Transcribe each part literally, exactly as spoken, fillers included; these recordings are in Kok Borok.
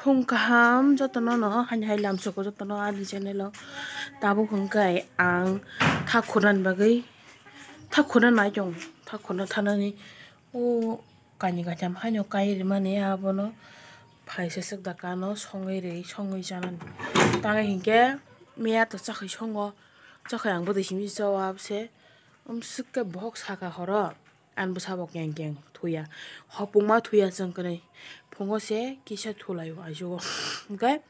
Phung kaham jotono no, haini hai lamsoko jotono ani channel o. Tabuk hwnkhe ang thak khurna ni bagwi, thak khurna nai tong, thak khurna thanani o kainwi kaitham haino kai rimani abono phaisa swk da kano songwi rwi songwi chanani. Tangwi hinkhe miya to chakhwi songo, chakhwi ang bwtwi simi chawa se, um, swk khe bohok saka horo. Ani bwsabo keng keng thuya, hopungma thuya chwng kwnwi. Phungo se kisa thulaio ajugo. Hwnkhe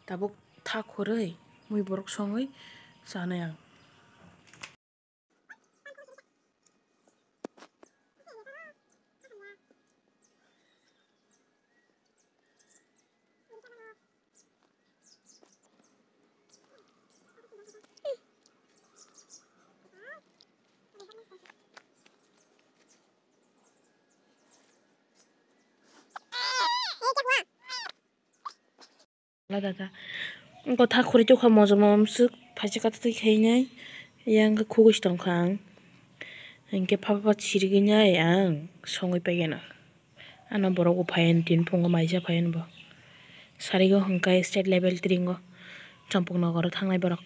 tabuk thak khurwi mui borok songwi chanai ang. Wala dada. Wngkha thak khurui tongkha mojom mojom swk phaisa kata twi khainai. Yang khe khugui se tongkha ang. Hinkhe pha pha sirigwi nai ang songwi paigeno. Ano borok bo phaiani tin phungo maisa phaiani bo. Sarigo hwnkhe state level tringo Champaknagar o thangnai borok.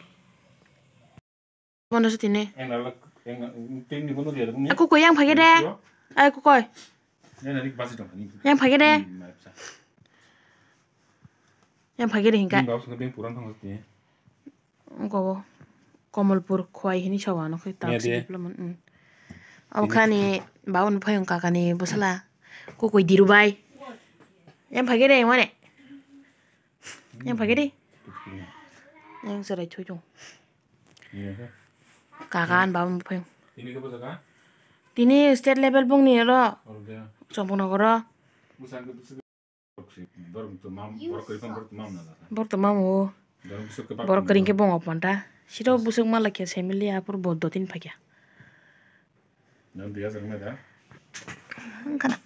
Bono se tini. Eng nalak, eng, eng, tini bono dia, bono. Aku koi yang phage de. Sio. Ai, aku koi. Eng nalak basi tong ni. Yang phage de. Hmm, mai psa. Yang phage de hingka. Ni bau sing beng puran thang tini. Go. Kamalpur khwai hini sawa no khai tak. Nya de. Development. Hmm. Abo khani baun phayung kakani bosala. Ku koi diru bai. Yang phage de mane. Yang phage de. Yang serai thui chung. Iya, kha. Kakan babu phai. Tini khe bwsaka? Tini state level bungni oro. Oro de. Champaknagar o. Bwsang khe bwswk. Borok to mam, borok khe borok to mam na. Borok to mam o. Borok bwswk khe bak. Borok kring khe bongo panta. Siro bwswk malakhe family apor boddo tin phakya. Nang dia sakna da. Wngkhana.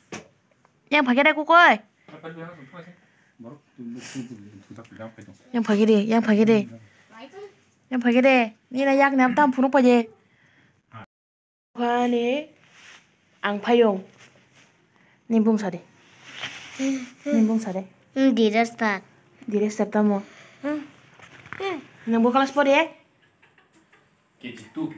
Yang phage de kukoi. Yang phage de, yang phage de. Yang phage de. Nina yak nam tam phunuk paje. Phani ang phayung. Ni bung sade. Ni bung sade. Director. Director tamo. Nang bo class pore? K G two.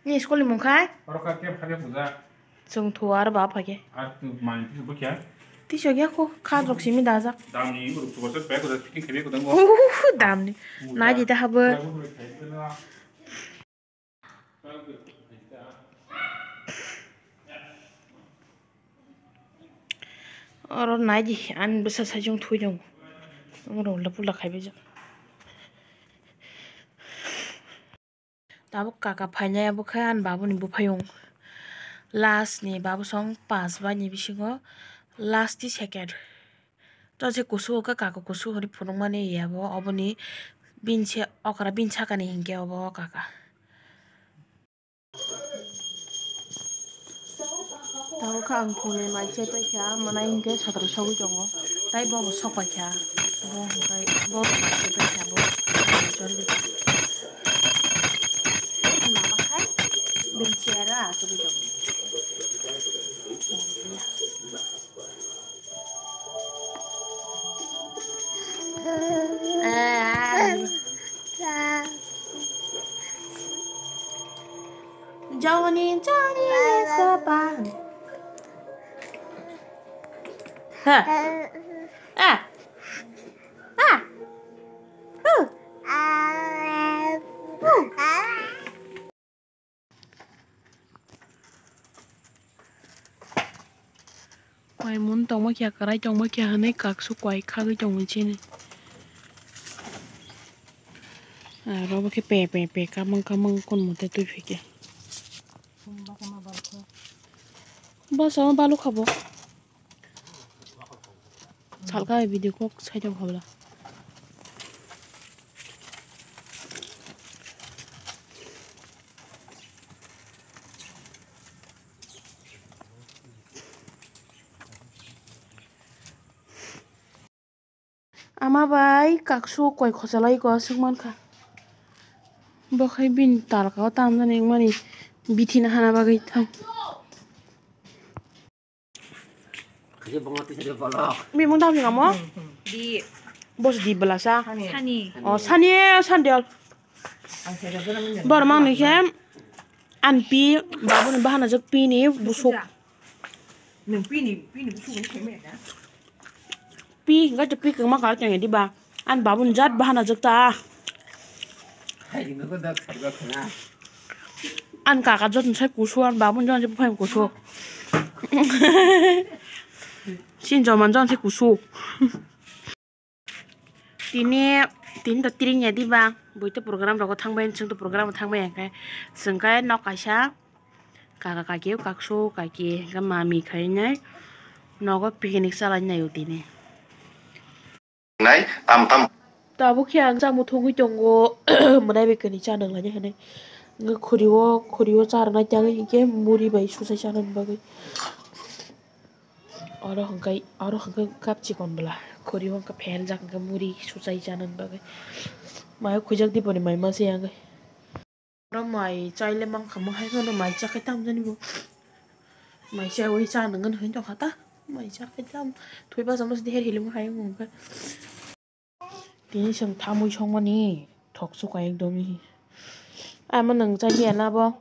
Ni school ni mung khai? Oro kha khe phage puja. Chwng thu ar ba phage. Ar tu mani tisu bukya? Tisu ya ko kha rok simi dajak. Damni uruk chubacha bag udah fitting khebe kudango. Uhuhu, damni. Puja. Naji ta habo. Puja. Oro naidi, ani bwsa saichung thui tongo. Oro ulda pulda khaibaijak. Tabuk kaka phainai, abo khe ani babuni buphayung. Last ni babosong paanch bai ni bisingo last ni second. To se kusu o khe kaka kusu hwnwi phunukmani ya bo, oboni bini se okra bini sakani hinkhe obo o kaka. Tabuk khe ang phunui mai chai paikha, mwnai hinkhe satra sogwi tongo, tei bobo sok paikha, bo hwnkhe bobo mai chai paikha, bo chorwi. Mama khai bini chair o achugwi tongo. Johnny, Johnny, yes, Papa. Ha. Ah. Ah. Uh. Uh. Koi mun tongma kya, kwrai tongma kya hwnwi kaksu koi khagwi tongwi chini. Aro bo khe pe pe pe kamang kamang kun mote twi phikya. Bwsa ma balu khabo. Salka video kok saida bhabla. Ama bai kaksu koi khochalai ko aswk mankha. Bo khai bini talka o tamjani wngmani bithi nahana bagwi thang. Bimung dam ni kamo? Di. Bos di belasa. Sani. Oh, sani, sani diol. Bor mang ni khe an pi, babu ni bahana jok pi ni busuk. Nung pi ni, pi ni busuk ni khe me da. Pi, ga to pi kema ka chang di ba. An babu ni jat bahana jok ta. Hai, nung ko dak sai ba khana. An kaka jot sai kusu, an babu ni jot sai kusu. Sin joman jot sai kusu. Tini, tini to tiring ya diba, bui to program rogo thangbai, chwng to program thangbai, hwnkhe chwng khe nok kaisa kaka kaki, kaksu kaki, hwnkhe mami khainai nogo picnic chalai nai o tini. Nai, tam, tam. Tabuk khe ang chamung thugui tongo, mwnai bai kwrwi cha nang lainai hinwi. Hwnkhe khuri o, khuri o cha rwnai tei hwnkhe muri bai suchai chanani bagwi. Oro hwnkhe, oro hwnkhe cup chikon bwla. Khuri o hwnkhe phenjak hwnkhe muri suchai chanani bagwi. Mai o khwijak diboni mai ma se yang. Oro mai chai le mankha mo hai phano mai chakhai tam jani bo. Mai chaiwi cha nangani hinwi tongkha ta. Mai chakhai tam. Thwi bachama se her hilim hai wngkha. Tini chwng thamwi songmani thok sukha ekdom hi. Ama nwng chai ya na bo?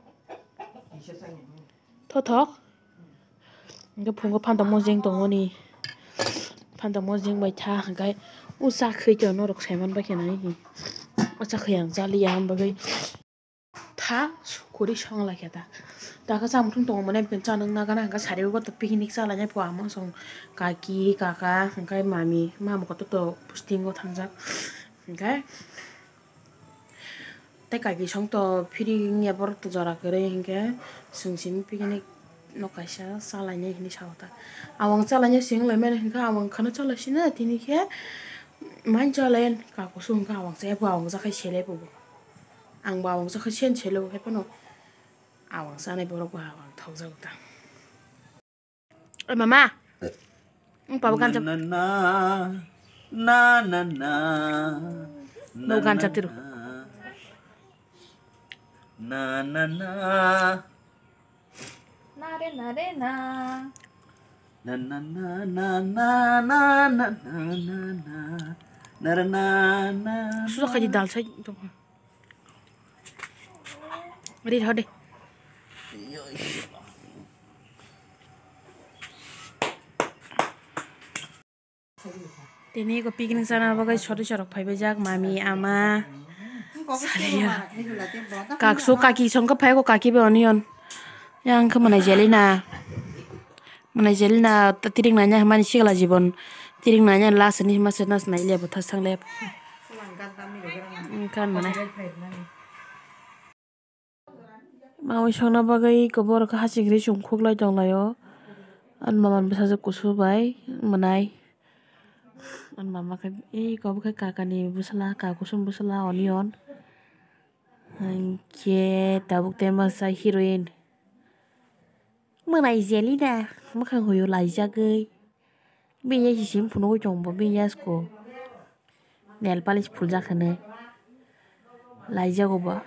Thothok. Hwnkhe phungo phantamo jeng tongmani. Phantamo jeng bai tha hwnkhe o cha khwi to norok saiman bai khe nai hi. O cha khwi ang chaliya hwn bagwi. Tha, khuri song lai khe ta. Ta khe cha muthung tongo mwnai bwkhe cha nung nagana hwnkhe sari o to picnic cha lainai pho ama song kaki, kaka, hwnkhe mami, mama kotor to posting o thangjak. Hwnkhe tei kaki song to phiri wngya borok to jora kwrwi hwnkhe chwng simi picnic no kaisa cha lainai hinwi sa o ta. Awang cha lainai se wng lai mani hwnkhe awang kheno cha lai sina tini khe mai cha lai kaku song hwnkhe awang cha ya pho awang cha khai se lai pho bo. Ang bo awang cha khai sen selo hai phano. Awang chanai borok bo awang thokjago ta. Oi mama. Wng pabo gancha. Na, na, na, na, na, na. Bo gancha tiru. Na, na, na. Na re, na re, na. Na, na, na, na, na, na. Na, na, na. Na, ra, na, na, na. Susa khaji dal sai. Ri hode. Tini ko picnic sana bagwi sori sorok phaibai jak mami ama. Sariya. Kaksu kaki songkha phai ko kaki be onion. Yang khe mwnai jelina. Mwnai jelina tiring nanya hwnmani sigla jibon. Tiring nanya last ni hwnma se nas nai lebo thas thang lep. Kan mwnai. Mawi songna bagwi eko borok khe hachingri chum khuklai tonglaio. Ani mama ni bwsajwk kusu bai mwnai. Ani mama khe eko bokhe kakani bwsla, kakusum bwsla onion. Hinkhe tabuk tei masa heroine. Mwnai jelina mwkhang huyo laijagwi. Bini yaksi sim phunugwi tongbo bini yasko nail polish phuljak hinwi laijago bo.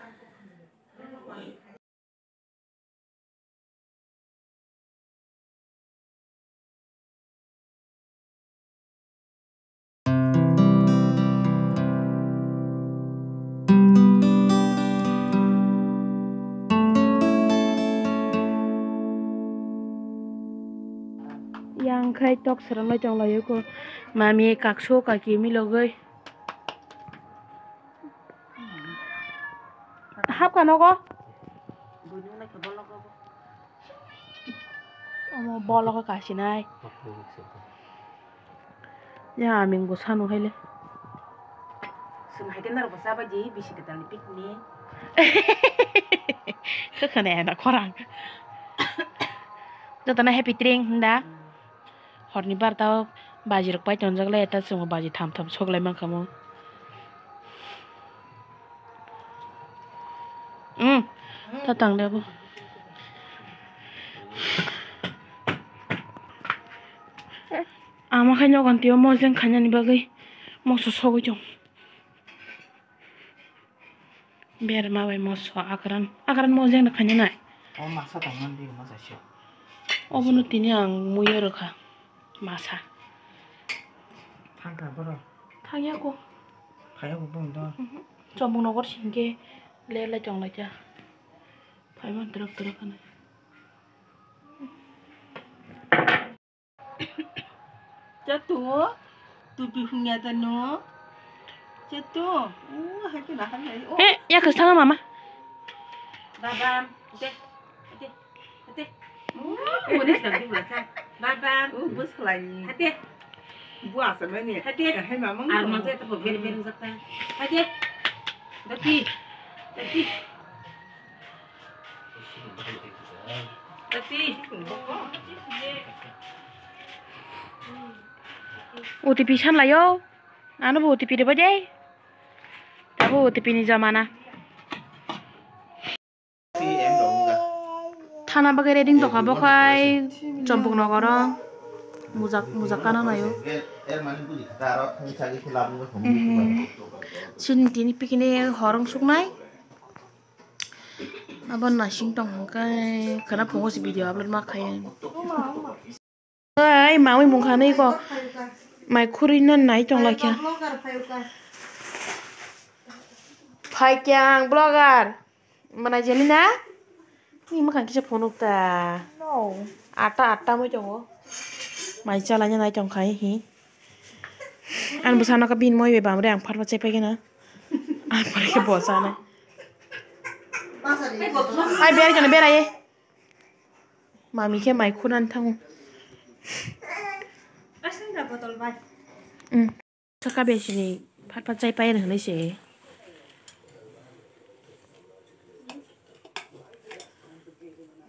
Yang khai tok srwnglai tonglaio ko mami kakso kaki milogwi. Hapkha nogo? Omo bologo kasinai. Ya aming bo sanu haile. Sum haite norok bo chabai di bisi kwtal ni picnic. Khwkhwne na khorang. Jotono happy tring hwnda. Horni barta o baji rok pai tonjak le, ta chwng baji tham tham sok lai mankha mo. Um, ta tang le bo. Ama khai nogo twi o mojeng khainani bagwi moso sogwi tong. Berma bai moso akran, akran mojeng no khaina nai. O masa tangmani di masa sio. Obono tini ang muiyo rwkha. Masa. Thangkha borok. Thangya ko. Phaiya bo bong do. Mhm. Chomung nogor singke le le chong lai cha. Phaiman trok trok kana. Chatungo, tupi hungya tanu. Chatu, uh, hai tu nahan hai. Oh. Eh, ya ke sama mama. Babam, ate, ate, ate. Uh, udah sedang tu belajar. Babam. Uh, bus lagi. Ate. Buah sama ni. Ate. Eh, hai mamang. Arman saya tu beri beri zakta. Ate. Dati. Dati. Dati. O T P sanlaio. Ano bo O T P ribai de. Abo O T P ni jamana. Thana bagwi ready tongkha bo khai Chompok nogoro. Mujak, mujak kana naio. Chini tini picnic hor wng suknai. Abo nasing tong hwnkhe khwna phungo se video upload ma khaio. Ai mawi mungkha nai ko. Mai khurui no nai tong lai kha. Phai kya ang vlogger. Mana jeni na? Ni mwkhang kisa phunuk ta. No. Atta, atta moi tongo. Mai chalai nai tong khai hi. Ang bwsano ka bin moi be bamre ang pharma chepai gana. Ang pore ke bosa na. Ai berai jana berai. Mami khe mai khunan thango. Asli da botol bai. Mm. Saka besini phat phat chai pai rwhwnwi se.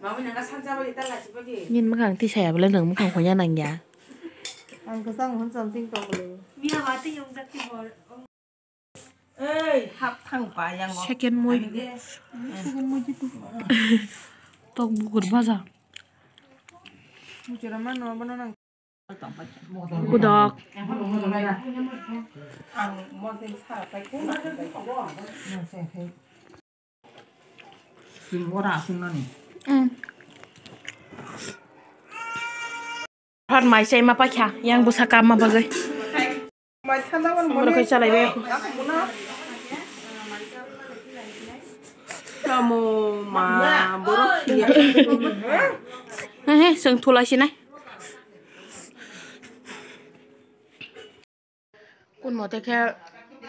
Mami nang sanja bai ta lasi bai. Nini mwkhang tisaya bwle nwng mwkhang khoya nangya. Ang kwchang hwn something tong le. Miya wati yung jakti bol. Ei, hap thang pa yang o. Second moi. Ani de. Second moi jitu. Tok bukur baja. Mujura mano bono nang. Kudok. Ang mo de sa pa ko. Sing ora sing nani. Mm. Phat mai sai ma paikha, yang bwsa kap ma bagwi. Mai thanda wan. Umro kai chalai bai. Tamo ma borok. He he, seng thulai sinai. Kun mote khe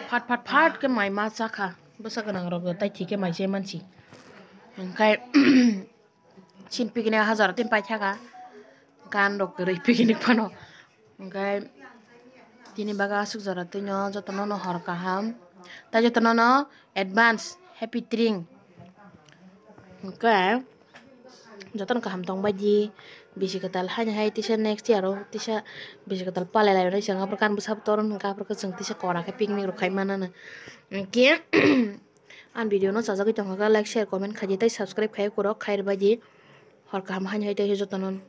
phat phat phat khe mai ma chakha. Bwsa gwnang rok tai thik khe mai chai mansi. Hwnkhe chin picnic hajar tin pai thaka. Gan rok kwrwi picnic phano. Hwnkhe tini bagwi aswk jora twino jotono no hor kaham. Tai jotono no advance happy tring. Hwnkhe. Jotono kaham tong bai di, bisi kwtal haini hai tisa next year o tisa bisi kwtal palai lai nai chwng aphuru kan bwsa toron hwnkhe aphuru khe chwng tisa kora khe picnic rok khai manana. Hwnkhe ani video no chajagwi tongkha khe like, share, comment khaidi tei subscribe khai kwrwk khai rwbaidi. Hor kaham haini hai tei jotono.